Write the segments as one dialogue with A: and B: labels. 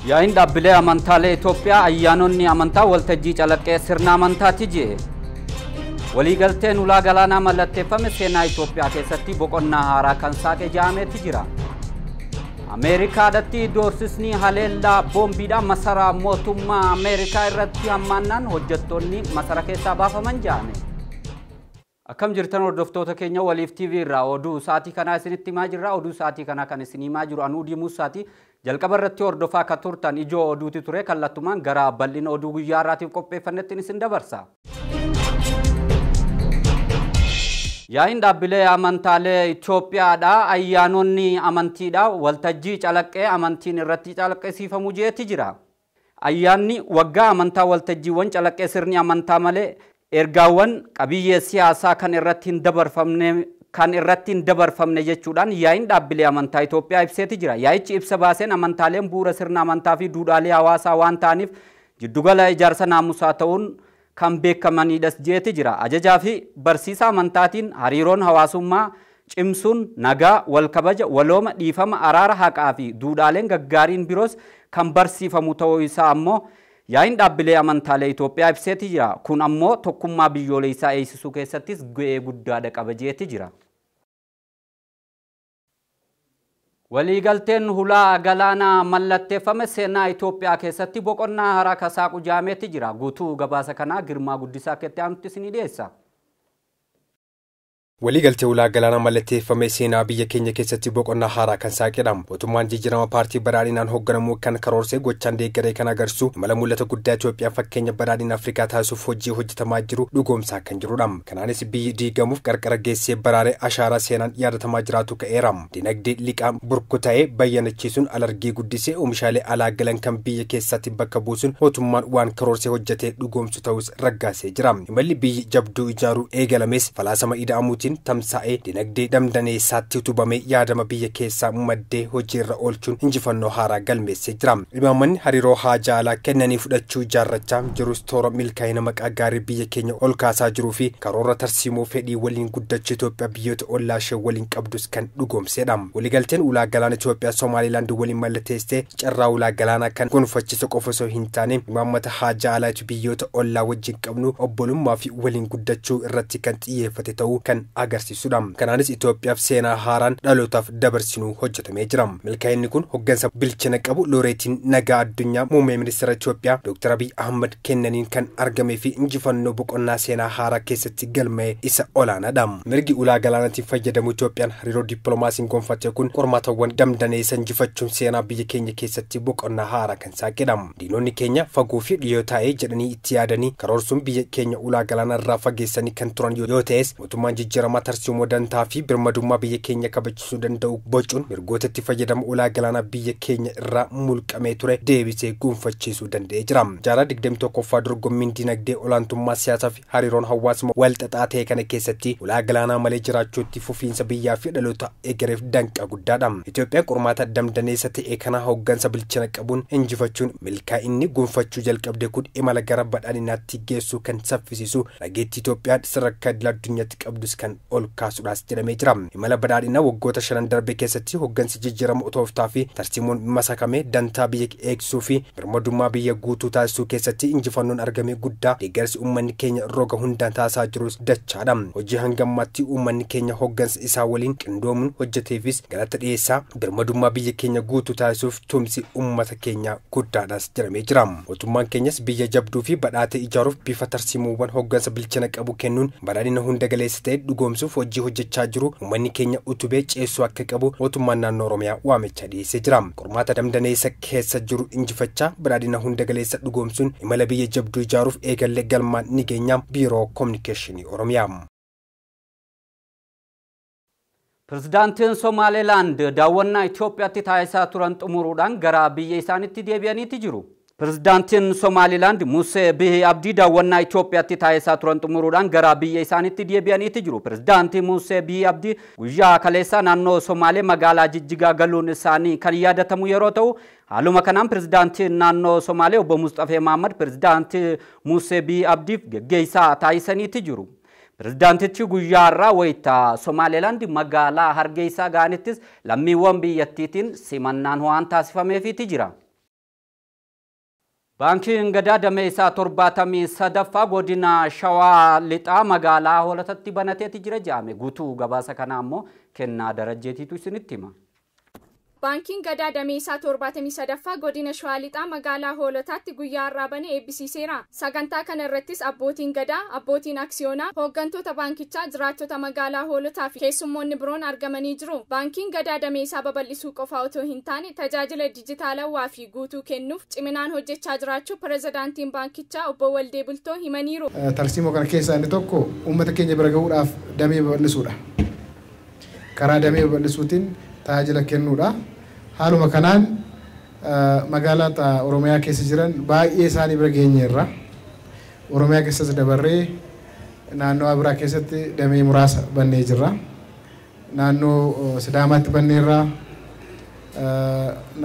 A: Yaa'iin dhaabbilee amantaalee Itoophiyaa ayyaanonni amantaa waltajjii calaqqee sirna amantaati jee. Waliigalteen ulaa galaanaa mallatteeffame seenaa Itoophiyaa keessatti boqonnaa haaraa kan saaqe ja'ameeti jira. Ameerikaadhatti doorsisni haleellaa boombiidhaan masaraa mootummaa Ameerikaa irratti hammaannaan hojjettoonni masara keessaa baafaman ja'ame. Akkam jirtan hordoftoota keenya Waliif TV irraa oduu sa'aatii kanaa isinitti himaa jirra. Oduu sa'aatii kanaa kan isin himaa jiru anuu Diimuu Saatii. Jalqaba irratti hordofaa akka turtan ijoo oduuti ture kallattumaan gara bal'ina oduu guyyaa har'aatiif qopheeffannetti isin dabarsa. Yaa'iin dhaabbilee amantaalee Itoophiyaadha. Ayyaanonni amantiidha. Waltajjii calaqqee amantiin irratti calaqqisiifamu jeeti jira. Ayyaanni waggaa amantaa waltajjiiwwan calaqqee sirni amantaa malee ergaawwan qabiyyee siyaasaa kan irratti hin dabarfamne jechuudhaan yaa'iin dhaabbilee amantaa Itoophiyaa ibseeti jira. Yaa'ichi ibsa baaseen amantaaleen bu'uura sirna amantaa fi duudhaalee hawaasaa waan ta'aniif jiddugala ijaarsa naamusaa ta'uun kan beekamanidhas jeeti jira. Ajajaa fi barsiisa amantaatiin hariiroon hawaasummaa cimsuun nagaa, wal kabaja, walooma, dhiifama, araara, haqaa fi duudhaaleen gaggaariin biroos kan barsiifamu ta'uu isaa ammoo yaa'iin dhaabbilee amantaalee Itoophiyaa ibseeti jira. Kun ammoo tokkummaa biyyoolessaa eegsisuu keessattis ga'ee guddaadha qaba jeeti jira. Waliigalteen hulaa galaanaa mallatteeffame seenaa Itoophiyaa keessatti boqonnaa haaraa kan saaqu jaameeti jira. Guutuu gabaasa kanaa Girmaa Guddisaa keessatti aanutti isinii dhiyeessa.
B: Waliigaltee ulaa galaanaa mallatteeffame seenaa biyya keenya keessatti boqonnaa haaraa kan saaqedha. Mootummaan jijjiirama paartii badhaadhinaan hoogganamu kan karoorsee gochaan deeggaree kan agarsiisu imala mul'ata guddaa Itoophiyaa fakkeenya badhaadhina Afrikaa taasisuuf hojii hojjetamaa jiru dhugoomsaa kan jirudha. Kanaanis biyyi diigamuuf qarqara geessee baraaree ashaaraa seenaan yaadatamaa jiraatu ka'eera. Dinagdee liqaan burkutaa'ee bayyanachiisuun alargii guddisee oomishaalee alaa galan kan biyya keessatti bakka buusuun mootummaan waan karoorsee hojjetee dhugoomsu ta'us raggaasee jira. Imalli biyyi jabduu ijaaruu eegalames falaasama ida'amuutiin tamsaa'ee dinagdee damdaneessaatti utubamee yaadama biyya keessaa maddee hojiirra oolchuun injifannoo haaraa galmeessee jira. Imaammanni hariiroo haajaa alaa kennanii fudhachuu ijaarrachaa jirus toora milkaa'ina maqaa gaarii biyya keenya ol kaasaa jiruu fi karoora tarsiimoo fedhii waliin guddachuu Itoophiyaa biyyoota ollaa ishee waliin qabdus kan dhugoomsedha. Waliigalteen ulaa galaana Itoophiyaa Somaalilaand waliin mallatteessee carraa ulaa galaanaa kan gonfachiise qofa osoo hin taane imaammata haajaa alaa biyyoota ollaa wajjin qabnu obbolummaa fi waliin guddachuu irratti kan xiyyeeffate ta'uu kan agarsiisudha. Kanaanis Itoophiyaaf seenaa haaraan dhalootaaf dabarsinuu hojjetamee jira. Milkaa'inni kun hoggansa bilchina qabu looreetiin nagaa addunyaa muummee ministeera Itoophiyaa Dr. Abiy Ahmad kennaniin kan argamee fi injifannoo boqonnaa seenaa haaraa keessatti galma'e isa olaanaadha. Mirgi ulaa galaanaatiin fayyadamu Itoophiyaan hariiroo dippiloomaasiin gonfatte kun qormaatawwan damdaneessa injifachuun seenaa biyya keenya keessatti boqonnaa haaraa kan saaqedha. Diinonni keenya fagoo fi dhiyoo taa'ee jedhanii itti yaadanii karoorsuun biyya keenya ulaa galaanaa irraa fageessanii kan turan yoo ta'es mootummaan jijjiirama tarsiimoo dantaa fi birmadummaa biyya keenya kabachiisuu danda'u bocuun mirgoota itti fayyadama ulaa galaanaa biyya keenya irraa mulqamee ture deebisee gonfachiisuu danda'ee jira. Jaarraa 21ffaa dorgommiin dinagdee olaantummaa siyaasaa fi hariiroon hawaasummaa wal xaxaa ta'e kana keessatti ulaa galaanaa malee jiraachuutti fufiinsa biyyaa fi dhaloota egereef danqa guddaadha. Itoophiyaan qormaata damdaneessa ta'e kana hoggansa bilchina qabuun injifachuun milkaa'inni gonfachuu jalqabde kun imala gara badhaadhinaatti geessu kan saffisiisu dhageettii Itoophiyaan sadarkaa idil addunyaatti qabdus kan ol kaasuudhaas jedhamee jira. Imala badhaadhinaa waggoota 5 darbe keessatti hoggansi jijjiirama tooftaa fi tarsiimoon masakamee dantaa biyya eegsisuu fi birmadummaa biyya guutuu taasisuu keessatti injifannoon argame guddaa deeggarsi uummanni keenya roga hundaan taasisaa jirus dachaadha. Hojii hangammaatti uummanni keenya hoggansa isaa waliin qindoomuun hojjeteefis galata dhiyeessaa birmadummaa biyya keenya guutuu taasisuuf tumsi uummata keenya guddaadhaas jedhamee jira. Mootummaan keenyas biyya jabduu fi badhaatee ijaaruuf bifa tarsiimoowwan hoggansa bilchina qabu kennuun badhaadhina hunda galeessa ta'e dhugoomsuuf hojii hojjechaa jiru uummanni keenya utubee ceessuu akka qabu mootummaan naannoo Oromiyaa waamicha dhiyeessee jira. Qormaata damdaneessa keessa jiru injifachaa badhaadhina hunda galeessa dhugoomsuun imala biyya jabduu ijaaruuf eegallee galmaan ni geenya. Biiroo Kominikeeshinii Oromiyaa.
A: Pirezidaantiin Somaalilaand daawwannaa Itoophiyaatti taasisaa turan xumuruudhaan gara biyya isaaniitti deebi'aniiti jiru. Pirezidaantiin Somaalilaand Musee Bihi Abdii daawwannaa Itoophiyaatti taasisaa turan xumuruudhaan gara biyya isaaniitti deebi'aniiti jiru. Pirezidaantiin Musee Bihi Abdii guyyaa kaleessaa naannoo Somaalee magaalaa Jijjigaa galuun isaanii kan yaadatamu yeroo ta'u, haaluma kanaan pirezidaantiin naannoo Somaalee obbo Mustafee Mahammad pirezidaantii Musee Bihi Abdiif geggeessaa taasisaniiti jiru. Pirezidaantichi guyyaa har'aa wayita Somaalilaand magaalaa Hargeysaa ga'anittis lammiiwwan biyyattiitiin simannaan ho'aan taasifameefiiti jira. Baankiin Gadaa damee isaa 73ffaa godina Shawaa Lixaa magaalaa Hoolotatti banateeti jira jedhame. Guutuu gabaasa kanaa immoo Kennaa Darajjeetiitu isinitti hima.
C: Baankiin Gadaa damee isaa 73ffaa godina Shawaa Lixaa magaalaa Hoolotaatti guyyaa har'aa banee eebbisiiseera. Sagantaa kana irrattis abbootiin Gadaa, abbootiin aksiyoonaa, hooggantoota baankichaa, jiraattota magaalaa Hoolotaa fi keessummoonni biroon argamanii jiru. Baankiin Gadaa damee isaa babal'isuu qofa otoo hin taane tajaajila dijitaalawaa fi guutuu kennuuf ciminaan hojjechaa jiraachuu pirezidaantiin baankichaa obbo Waldee Bultoo himaniiru.
D: Tarsiimoo kana keessaa inni tokko uummata keenya bira gahuudhaaf damee babal'isuudha. Karaa damee babal'isuutiin tajaajila kennuudha. Haaluma kanaan magaalaa Oromiyaa keessa jiran baay'ee isaanii bira geenyeerra. Oromiyaa keessas dabarree naannoo biraa keessatti damee muraasa bannee jirra. Naannoo Sidaamaatti banneerra,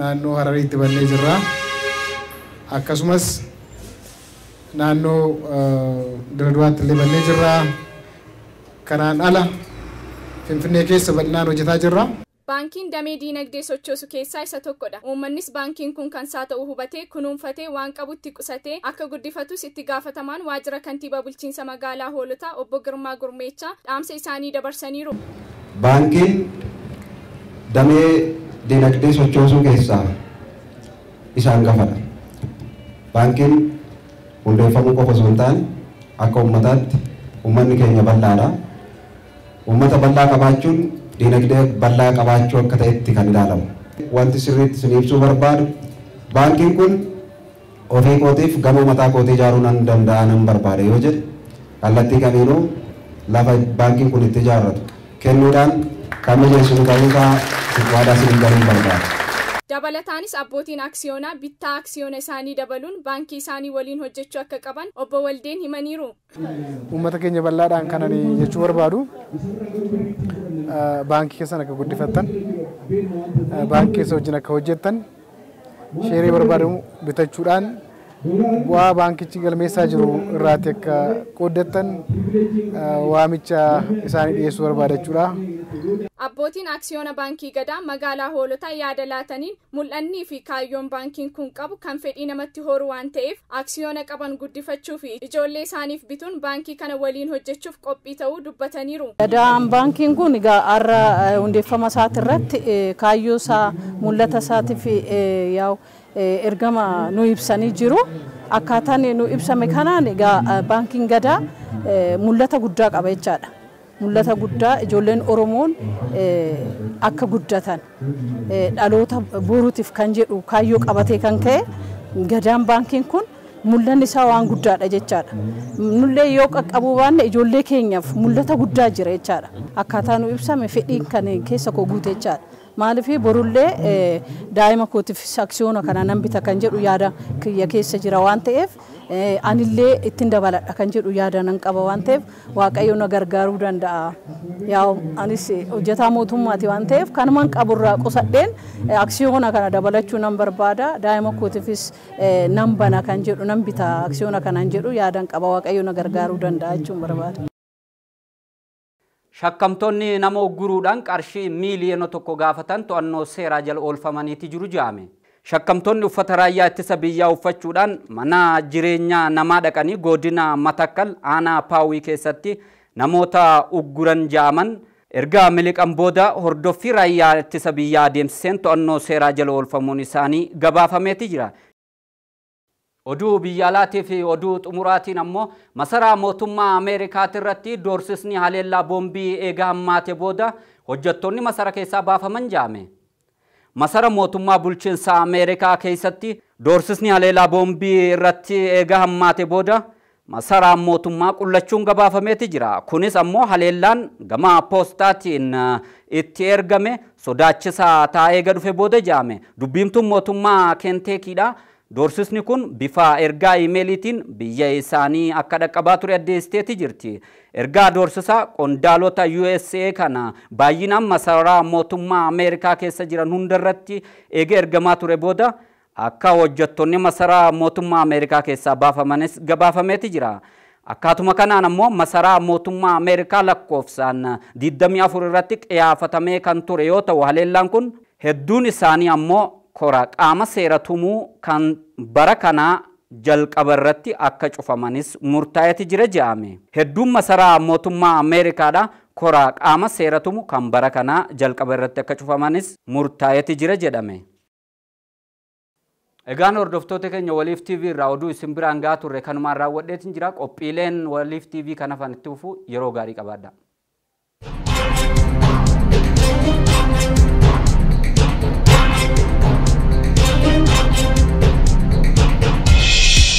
D: naannoo Harariitti bannee jirra. Akkasumas naannoo Dirreedawaatti illee bannee jirra. Kanaan ala Finfinnee keessa bal'inaan hojjetaa jirra.
C: Baankiin damee diinagdee sochoosu keessaa isa tokkodha. Uummannis baankiin kun kan isaa ta'uu hubatee kunuunfatee waan qabutti qusatee akka guddifatus itti gaafatamaan waajjira kantiibaa bulchiinsa magaalaa Hoolotaa obbo Girmaa Gurmeechaa dhaamsa isaanii dabarsaniiru.
E: Baankiin damee diinagdee sochoosuu keessaa isa hangafadha. Baankiin hundeeffamuu qofa osoo hin taane akka uummataatti uummanni keenya bal'aadha. Uummata bal'aa qabaachuun diinagdee bal'aa qabaachuu akka ta'etti kan ilaalamu. Wanti sirriitti isin ibsuu barbaadu baankiin kun ofii kootiif gamoo mataa kootii ijaaruu nan danda'a nan barbaade yoo jedhe kallattii kamiinuu lafa baankiin kun itti ijaarratu kennuudhaan kan mijeessu ta'uusaa waadaa isin galuu barbaada.
C: Dabalataanis abbootiin aksiyoonaa bittaa aksiyoona isaanii dabaluun baankii isaanii waliin hojjechuu akka qaban obbo Waldeen himaniiru.
D: Uummata keenya bal'aadhaan kan ani jechuu barbaadu baankii keessan akka guddifattan, baankii keessa wajjin akka hojjettan, sheerii barbaadamu bitachuudhaan bu'aa baankichi galmeessaa jiru irraatti akka qooddattan waamicha isaanii dhiyeessuu barbaada jechuudha.
C: Abbootiin aksiyoona baankii Gadaa magaalaa Hoolotaa yaada laataniin mul'annii fi kaayyoon baankiin kun qabu kan fedhii namatti horu waan ta'eef aksiyoona qaban guddifachuu fi ijoollee isaaniif bituun baankii kana waliin hojjechuuf qophii ta'uu dubbataniiru.
F: Gadaan baankiin kun egaa har'a hundeeffama isaati irratti kaayyoo isaa mul'ata isaatii fi yaa'u ergama nu ibsanii jiru. Akkaataan nu ibsame kanaan egaa baankiin Gadaa mul'ata guddaa qaba jechaadha. Mul'ata guddaa ijoolleen Oromoon akka guddatan dhaloota boruutiif kan jedhu kaayyoo qabatee kan ka'e Gadaan baankiin kun mul'anni isaa waan guddaadha jechaadha. Nullee yoo qaqqabuu baanne ijoollee keenyaaf mul'ata guddaa jira jechaadha. Akkaataa nu ibsame fedhiin kan keessa koo guute jechaadha. Maaliif borullee daa'ima kootiif aksiyoona kana nan bita kan jedhu yaada kiyya keessa jira waan ta'eef anillee ittiin dabaladha kan jedhu yaada nan qaba waan ta'eef Waaqayyo na gargaaruu danda'a. Yaa'u anis hojjetaa mootummaati waan ta'eef kanumaan qaburraa qusadheen aksiyoona kana dabalachuu nan barbaada. Daa'ima kootiifis nan bana kan jedhu nan bita aksiyoona kanaan jedhu yaadan qaba Waaqayyo na gargaaruu danda'a jechuun barbaada.
A: Shakkamtoonni nama ugguruudhaan qarshii miiliyoona 1 gaafatan to'annoo seeraa jala oolfamaniiti jiru jedhame. Shakkamtoonni uffata raayyaa ittisa biyyaa uffachuudhaan mana jireenyaa namaa dhaqanii godina Matakkal aanaa Paawii keessatti namoota ugguran jedhaman erga miliqan booda hordoffii raayyaa ittisa biyyaa adeemsiseen to'annoo seeraa jala oolfamuun isaanii gabaafameeti jira. Oduu biyya alaatii fi oduu xumuraatiin ammoo masaraa mootummaa Ameerikaati irratti doorsisni haleellaa boombii eega hammaate booda hojjettoonni masara keessaa baafaman jedhame. Masara mootummaa bulchiinsa Ameerikaa keessatti doorsisni haleellaa boombii irratti eega hammaate booda masaraan mootummaa qullachuun gabaafameeti jira. Kunis ammoo haleellaan gama poostaatiin itti ergame sodaachisaa taa'ee eega dhufe booda jedhame. Dubbiimtuun mootummaa Kenteekiidha. Doorsisni kun bifa ergaa iimeeliitiin biyya isaanii akka dhaqqabaa ture addeessiteeti jirti. Ergaa doorsisaa qondaalota USA kana baay'inaan masaraa mootummaa Ameerikaa keessa jiran hundarratti eega ergamaa ture booda akka hojjettoonni masaraa mootummaa Ameerikaa keessaa baafamanis gabaafameeti jira. Akkaatuma kanaan ammoo masaraa mootummaa Ameerikaa lakkoofsaan 24 irratti qiyaafatamee kan ture yoo ta'u haleellaan kun hedduun isaanii ammoo kora qaama seera tumuu kan bara kanaa jalqaba irratti akka cufamanis murtaa'eeti jira jedhame. Hedduun masaraa mootummaa Ameerikaadha koraa qaama seera tumu kan bara kanaa jalqaba irratti akka cufamanis murtaa'eeti jira jedhame. Egaan hordoftoota keenya Waliif TV irraa oduu isin biraan gahaa turre kanumaan raawwadheetiin jira. Qophiileen Waliif TV kan hafan itti fufu yeroo gaarii qabaadha.